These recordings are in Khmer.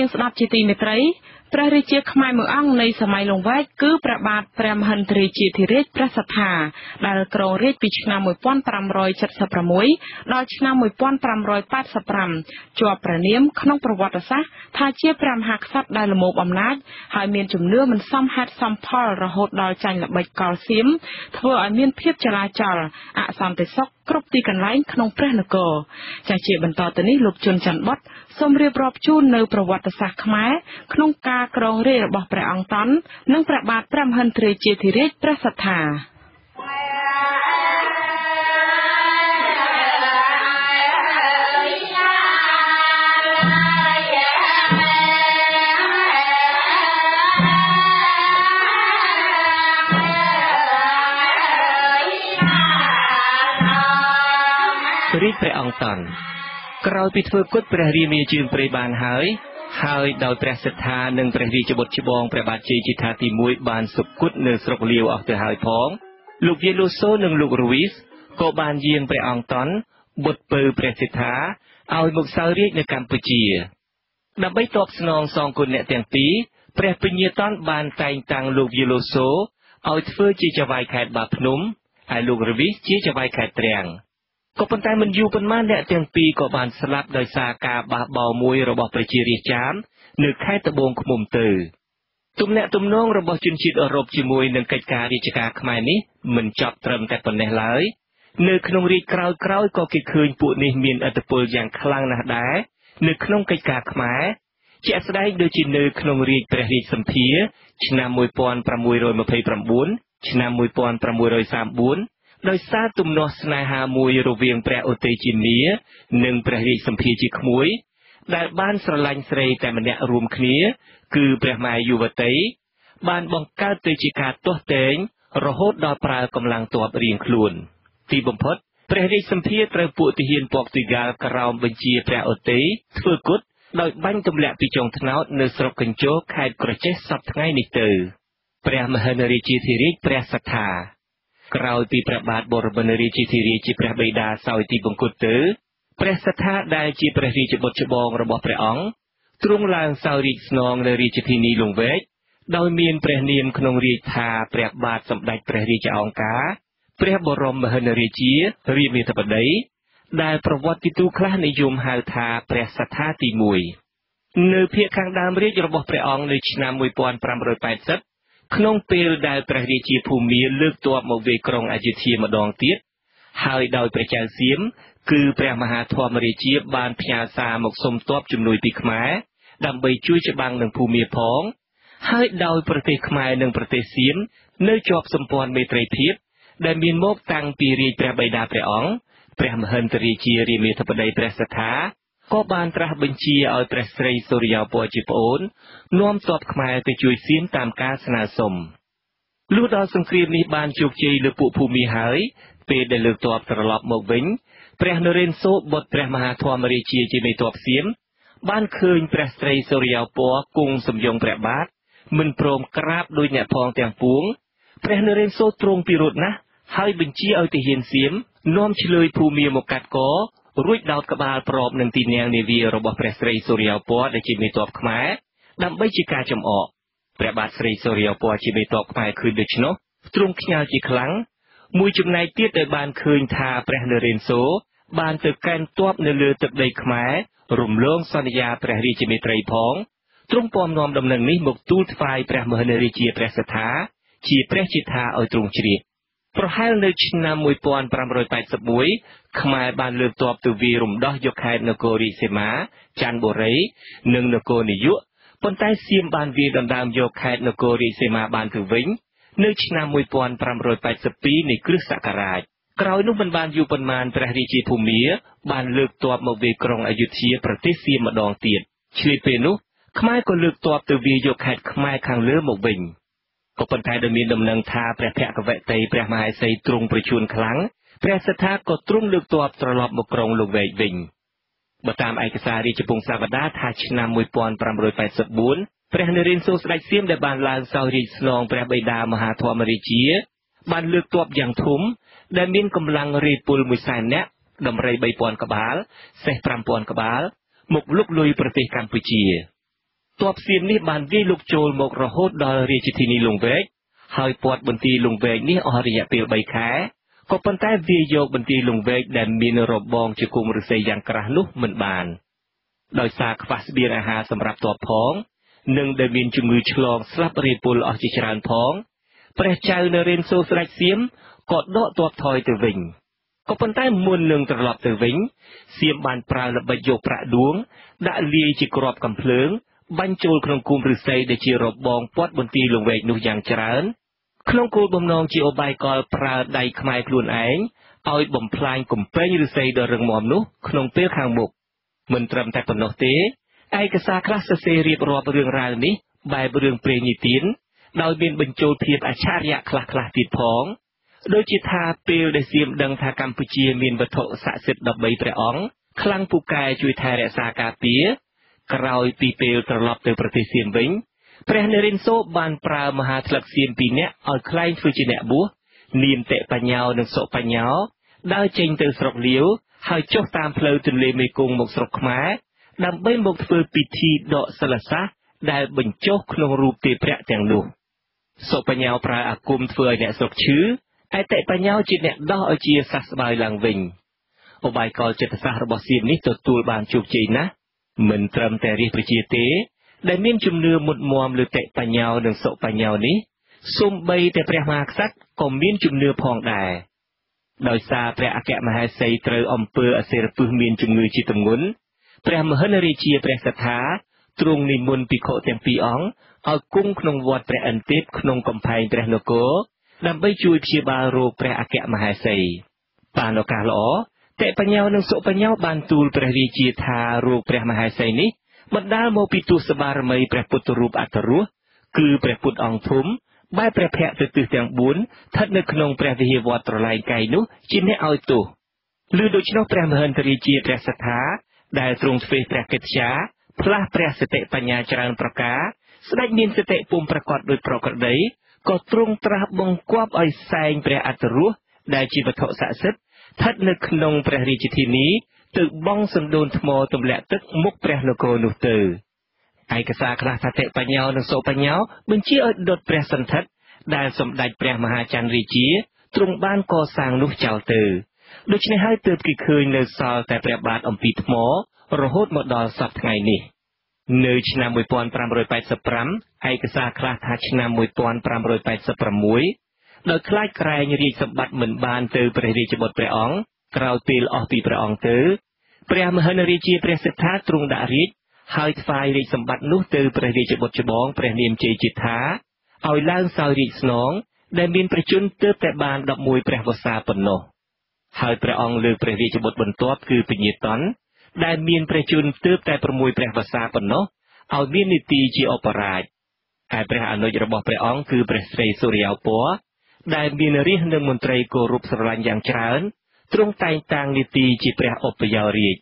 អ្នកស្ដាប់ជាទីមេត្រីព្រះរាជាខ្មែរមួយអង្គនៃសម័យលង្វែកគឺព្រះបាទព្រះមហិន្ទរាជាធិរាជព្រះសត្ថាដែលគ្រងរាជ្យពីឆ្នាំ1576ដល់ឆ្នាំ1585ជាប់ព្រះនាមក្នុងប្រវត្តិសាស្ត្រថាជាព្រះមហាក្សត្រដែលល្មោភអំណាចហើយមានជំនឿមិនសមហេតុសមផលរហូតដល់ចាញ់ល្បិចកលសៀមធ្វើឲ្យមានភាពចលាចលអសន្តិសុខគ្រប់ទីកន្លែងក្នុងព្រះនគរចាស់ជាបន្តទៅនេះលោកជុនច័ន្ទបុត្រសូមរៀបរាប់ជូននៅប្រវត្តិសាស្ត្រខ្មែរក្នុងការគ្រងរាជ្យរបស់ព្រះអង្គតន់និងព្រះបាទព្រះមហិន្ទរាជាធិរាជព្រះសត្ថារាជព្រះអង្គតន់ក្រោយពីធ្វើគុតព្រះរាមាជើងព្រៃបានហើយហើយដោយព្រះសត្ថានិងព្រះរាជបុត្រច្បងព្រះបាទជ័យជេដ្ឋាទី1បានសុគតនៅស្រុកលាវអស់ទៅហើយផងលោកយេឡូសូនិងលោករវីសក៏បានយាងព្រះអង្គតន់បុត្រពៅព្រះសត្ថាឲ្យមកសោយរាជ្យនៅកម្ពុជាដើម្បីតបស្នងសងគុណអ្នកទាំងពីរព្រះពញាតន់បានតែងតាំងលោកយេឡូសូឲ្យធ្វើជាចៅហ្វាយខេត្តបាភ្នំហើយលោករវីសជាចៅហ្វាយខេត្តទ្រាំងក៏ប៉ុន្តែមិនយូរប៉ុន្មានអ្នកទាំងពីរក៏បានស្លាប់ដោយសារការបះបោរមួយរបស់ប្រជារាស្ត្រចាមនៅខេត្តត្បូងឃ្មុំទៅទំនាក់ទំនងរបស់ជនជាតិអឺរ៉ុបជាមួយនឹងកិច្ចការរាជការខ្មែរនេះមិនចប់ត្រឹមតែប៉ុណ្ណេះឡើយនៅក្នុងរាជក្រោយៗក៏គេឃើញពួកនេះមានឥទ្ធិពលយ៉ាងខ្លាំងណាស់ដែរនៅក្នុងកិច្ចការខ្មែរជាក់ស្ដែងដូចជានៅក្នុងរាជព្រះរាជសម្ភារឆ្នាំ1629ឆ្នាំ1634ដោយសារទំនាស់ស្នេហាមួយរវាងព្រះឧទ័យជាមានិងព្រះរាជសម្ភារជាក្មួយដែលបានស្រឡាញ់ស្រីតែម្នាក់រួមគ្នាគឺព្រះម៉ែយុវតីបានបង្កើតទៅជាការទាស់ទែងរហូតដល់ប្រើកម្លាំងទ័ពរៀងខ្លួនទីបំផុតព្រះរាជសម្ភារត្រូវពួកទាហានព័រទុយហ្គាល់ក្រោមបញ្ជាព្រះឧទ័យធ្វើគុតដោយបាញ់ទម្លាក់ពីចុងត្នោតនៅស្រុកកញ្ជោខេត្តក្រចេះសព្វថ្ងៃនេះទៅព្រះមហិន្ទរាជាធិរាជព្រះសត្ថាក្រោយពីព្រះបាទបរមរាជាធិរាជជាព្រះបិតាសោយទីបង្គត់ទៅព្រះសត្ថាដែលជាព្រះរាជបុត្រច្បងរបស់ព្រះអង្គទ្រង់ឡើងសោយរាជ្យស្នងនៅរាជធានីលង្វែកដោយមានព្រះនាមក្នុងរាជ្យថាព្រះបាទសម្ដេចព្រះរាជឱង្ការព្រះបរមមហិន្ទរាជារាមាធិបតីដែលប្រវត្តិទូខ្លះនិយមហៅថាព្រះសត្ថាទី1នៅភាគខាងដើមរាជ្យរបស់ព្រះអង្គនៅឆ្នាំ1580ក្នុងពេលដែលព្រះរាជាភូមាលើកទ័ពមកវាយក្រុងអយុធ្យាម្ដងទៀតហើយដោយព្រះចៅសៀមគឺព្រះមហាធម្មរាជាបានផ្ញើសារមកសុំទ័ពជំនួយពីខ្មែរដើម្បីជួយច្បាំងនឹងភូមាផងហើយដោយប្រទេសខ្មែរនិងប្រទេសសៀមនៅជាប់សម្ព័ន្ធមេត្រីភាពដែលមានមកតាំងពីរាជព្រះបិតាព្រះអង្គព្រះមហិន្ទរាជារាមាធិបតីព្រះសត្ថាក៏បានត្រាស់បញ្ជាឲ្យព្រះស្រីសូរិយោពណ៌ជាប្អូននាំទ័ពខ្មែរទៅជួយសៀមតាមការស្នើសុំលុះដល់សង្គ្រាមនេះបានជោគជ័យលើពួកភូមាហើយពេលដែលលើកទ័ពត្រឡប់មកវិញព្រះនរេនសូបុត្រព្រះមហាធម្មរាជាជាមេទ័ពសៀមបានឃើញព្រះស្រីសូរិយោពណ៌គង់សំយងព្រះបាទមិនព្រមក្រាបដោយអ្នកផងទាំងពួងព្រះនរេនសូទ្រង់ពិរោធណាស់ហើយបញ្ជាឲ្យទាហានសៀមនាំឆ្លើយភូមាមកកាត់ករួចដោតក្បាលប្របនឹងទីនាងនាវារបស់ព្រះស្រីសូរិយោពណ៌ដែលជាមេទ័ពខ្មែរដើម្បីជាការចំអកព្រះបាទស្រីសូរិយោពណ៌ជាមេទ័ពខ្មែរឃើញដូច្នោះទ្រង់ខ្ញាល់ជាខ្លាំងមួយចំណែកទៀតដែលបានឃើញថាព្រះនរេនសូបានទៅកែនទ័ពនៅលើទឹកដីខ្មែររំលងសន្យាព្រះរាជាមេត្រីផងទ្រង់ពំនាំដំណឹងនេះមកទូលថ្វាយព្រះមហិន្ទរាជាព្រះសត្ថាជាព្រះជេដ្ឋាឲ្យទ្រង់ជ្រាបប្រហែលនៅឆ្នាំ1581ខ្មែរបានលើកទ័ពទៅវាយរំដោះយកខេត្តនគររាជសីមាច័ន្ទបុរីនិងនគរនាយកប៉ុន្តែសៀមបានវាយដណ្ដើមយកខេត្តនគររាជសីមាបានទៅវិញនៅឆ្នាំ1582នៃគ្រិស្តសករាជក្រោយនោះមិនបានយូរប៉ុន្មានព្រះរាជាភូមាបានលើកទ័ពមកវាយក្រុងអយុធ្យាប្រទេសសៀមម្ដងទៀតឆ្លៀតពេលនោះខ្មែរក៏លើកទ័ពទៅវាយយកខេត្តខ្មែរខាងលើមកវិញក៏ប៉ុន្តែដោយមានដំណឹងថាព្រះភគវតីព្រះមហេសីទ្រង់ប្រជួនខ្លាំងព្រះសត្ថាក៏ទ្រង់លើកទ័ពត្រឡប់មកក្រុងលង្វែកវិញបើតាមឯកសាររាជពង្សាវតាថាឆ្នាំ1584ព្រះនរេនសូស្ដេចសៀមដែលបានឡើងសោយរាជ្យស្នងព្រះបិតាមហាធម្មរាជាបានលើកទ័ពយ៉ាងធំដែលមានកម្លាំងរាយពល100,000នាក់ដំរី3000ក្បាលសេះ5000ក្បាលមកលុកលុយប្រទេសកម្ពុជា។ ទ័ពសៀមនេះបានវាយលុកចូលមករហូតដល់រាជធានីលង្វែក ហើយព័ទ្ធបន្ទាយលង្វែកនេះអស់រយៈពេល 3 ខែ ក៏ប៉ុន្តែវាយយកបន្ទាយលង្វែកដែលមានរបងជាគុម្ពឫស្សីយ៉ាងក្រាស់នោះមិនបាន។ ដោយសារខ្វះស្បៀងអាហារសម្រាប់ទ័ពផង និងដែលមានជំងឺឆ្លងស្លាប់រាពលអស់ជាច្រើនផង ព្រះចៅនរេនសូរស្ដេចសៀមក៏ដកទ័ពថយទៅវិញ។ ក៏ប៉ុន្តែមុននឹងត្រឡប់ទៅវិញ សៀមបានប្រើល្បិចយកប្រាក់ដួងដាក់លាយជាគ្រាប់កាំភ្លើង បាញ់ចូលក្នុងគុម្ពឫស្សីដែលជារបងព័ទ្ធបន្ទាយលង្វែកនោះយ៉ាងច្រើន ក្នុងគោលបំណងជាឧបាយកលប្រើដៃខ្មែរខ្លួនឯងឲ្យបំផ្លាញកំពែងឫស្សីដ៏រឹងមាំនោះក្នុងពេលខាងមុខ។ មិនត្រឹមតែប៉ុណ្ណោះទេ ឯកសារខ្លះសរសេររៀបរាប់រឿងរ៉ាវនេះបែបរឿងព្រេងនិទាន ដោយមានបញ្ចូលភាពអច្ឆរិយៈខ្លះៗទៀតផង ដូចជាថាពេលដែលសៀមដឹងថាកម្ពុជាមានវត្ថុស័ក្តិសិទ្ធិ 13 ព្រះអង្គ ខ្លាំងពូកែជួយថែរក្សាការពារ ក្រោយពីពេលត្រឡប់ទៅប្រទេសសៀមវិញ ព្រះនរិន្ទសូរបានប្រើមហាថ្លឹកសៀម 2 នាក់ឲ្យក្លែងធ្វើជាអ្នកបួស នាមតិបញ្ញោនិងសុបញ្ញោ ដើរចេញទៅស្រុកលាវ ហើយចុះតាមផ្លូវទន្លេមេគង្គមកស្រុកខ្មែរ ដើម្បីមកធ្វើពិធីដកសិលសាស្ត្រដែលបញ្ចុះក្នុងរូបទេពៈទាំងនោះ។ សុបញ្ញោប្រើអាគមធ្វើឲ្យអ្នកស្រុកឈឺ ឯតិបញ្ញោជាអ្នកដោះឲ្យជាសះស្បើយឡើងវិញ។ ឧបាយកលចិត្តសាស្ត្ររបស់សៀមនេះទទួលបានជោគជ័យណាស់ មិនត្រឹមតែរាជប្រជាទេ ដែលមានជំនឿមុតមាំលើតិបញ្ញោនិងសុបញ្ញោនេះ សូម្បីតែព្រះមហាក្សត្រក៏មានជំនឿផងដែរ។ ដោយសារព្រះអគ្គមហេសីត្រូវអំពើអសិរពិសមានជំងឺជាទម្ងន់ ព្រះមហិន្ទរាជាព្រះសត្ថាទ្រង់និមន្តភិក្ខុទាំងពីរអង្គឲ្យគង់ក្នុងវត្តព្រះឥន្ទទេពក្នុងកំពែងព្រះនគរ ដើម្បីជួយព្យាបាលរោគព្រះអគ្គមហេសី។ បានឱកាសល្អ តិបញ្ញោនិងសុបញ្ញោបានទូលព្រះរាជាថារោគព្រះមហេសីនេះបណ្ដាលមកពីទសបារមីព្រះពុទ្ធរូបអត្តរស គឺព្រះពុទ្ធអង្គធំបែបព្រះភ័ក្ត្រទៅទិសទាំង 4 ស្ថិតនៅក្នុងព្រះវិហារវត្តត្រឡែងកៃនោះជាអ្នកឲ្យទោស។ ឮដូច្នោះព្រះមហិន្ទរាជាព្រះសត្ថាដែលទ្រង់ធ្វេសព្រះកិត្យាផ្លាស់ព្រះសតិបញ្ញាច្រើនប្រការ ស្ដេចមានសតិពុំប្រកបដោយប្រក្រតី ក៏ទ្រង់ត្រាស់បង្គាប់ឲ្យសែងព្រះអត្តរសដែលជាវត្ថុស័ក្តិសិទ្ធិស្ថិតនៅក្នុងព្រះរាជធានីទៅបង់សណ្ដូនថ្មទម្លាក់ទឹកមុខព្រះនគរនោះទៅ។ ឯកសារខ្លះថាតិបញ្ញោនិងសុបញ្ញោបញ្ជាឲ្យដុតព្រះសន្ធិដ្ឋដែលសម្ដេចព្រះមហាច័ន្ទរាជាទ្រង់បានកសាងនោះចោលទៅ ដូច្នេះហើយទើបគេឃើញនៅសល់តែព្រះបាទអំពីថ្មរហូតមកដល់សព្វថ្ងៃនេះ។ នៅឆ្នាំ 1585 ឯកសារខ្លះថាឆ្នាំ 1586 ដោយខ្លាចក្រែងរាជសម្បត្តិមិនបានទៅព្រះរាជបុត្រព្រះអង្គ ក្រោយពេលអស់ពីព្រះអង្គទៅ ព្រះមហិន្ទរាជាព្រះសត្ថាទ្រង់ដាក់រាជ ហើយថ្វាយរាជសម្បត្តិនោះទៅព្រះរាជបុត្រច្បងព្រះនាមជ័យជេដ្ឋា ឲ្យឡើងសោយរាជស្នង ដែលមានព្រះជន្មទើបតែបាន 11 ព្រះវស្សាប៉ុណ្ណោះ។ ហើយព្រះអង្គលើកព្រះរាជបុត្របន្ទាប់គឺពញាតន់ ដែលមានព្រះជន្មទើបតែ 6 ព្រះវស្សាប៉ុណ្ណោះ ឲ្យមាននីតិជាឧបរាជ។ ឯព្រះអនុជរបស់ព្រះអង្គគឺព្រះស្រីសុរិយោពណ៌ ដែលមានរាជនិងមន្ត្រីគោរពស្រឡាញ់យ៉ាងច្រើន ទ្រង់តែងតាំងនីតិជាព្រះឧបយោរាជ។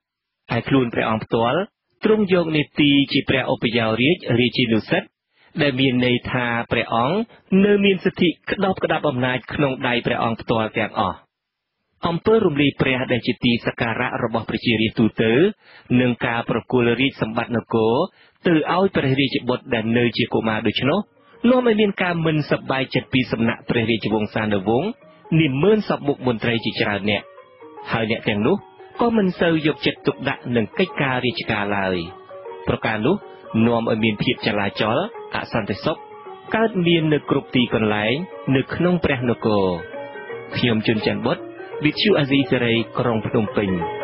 ឯខ្លួនព្រះអង្គផ្ទាល់ទ្រង់យកនីតិជាព្រះឧបយោរាជរាជានុសិទ្ធ ដែលមានន័យថាព្រះអង្គនៅមានសិទ្ធិក្តោបក្តាប់អំណាចក្នុងដៃព្រះអង្គផ្ទាល់ទាំងអស់។ អំពើរំលាយព្រះដែលជាទីសក្ការៈរបស់ប្រជារាស្ត្រទូទៅ និងការប្រគល់រាជសម្បត្តិនគរទៅឲ្យព្រះរាជបុត្រដែលនៅជាកុមារដូច្នោះ នាំឲ្យមានការមិនសប្បាយចិត្តពីសំណាក់ព្រះរាជវង្សានុវង្សនាម៉ឺនសពមុខមន្ត្រីជាច្រើនអ្នក ហើយអ្នកទាំងនោះក៏មិនសូវយកចិត្តទុកដាក់នឹងកិច្ចការរាជការឡើយ។ ប្រការនោះនាំឲ្យមានភាពចលាចលអសន្តិសុខកើតមាននៅគ្រប់ទីកន្លែងនៅក្នុងព្រះនគរ។ ខ្ញុំជុនច័ន្ទបុត្រ វិទ្យុអាស៊ីសេរីក្រុងភ្នំពេញ។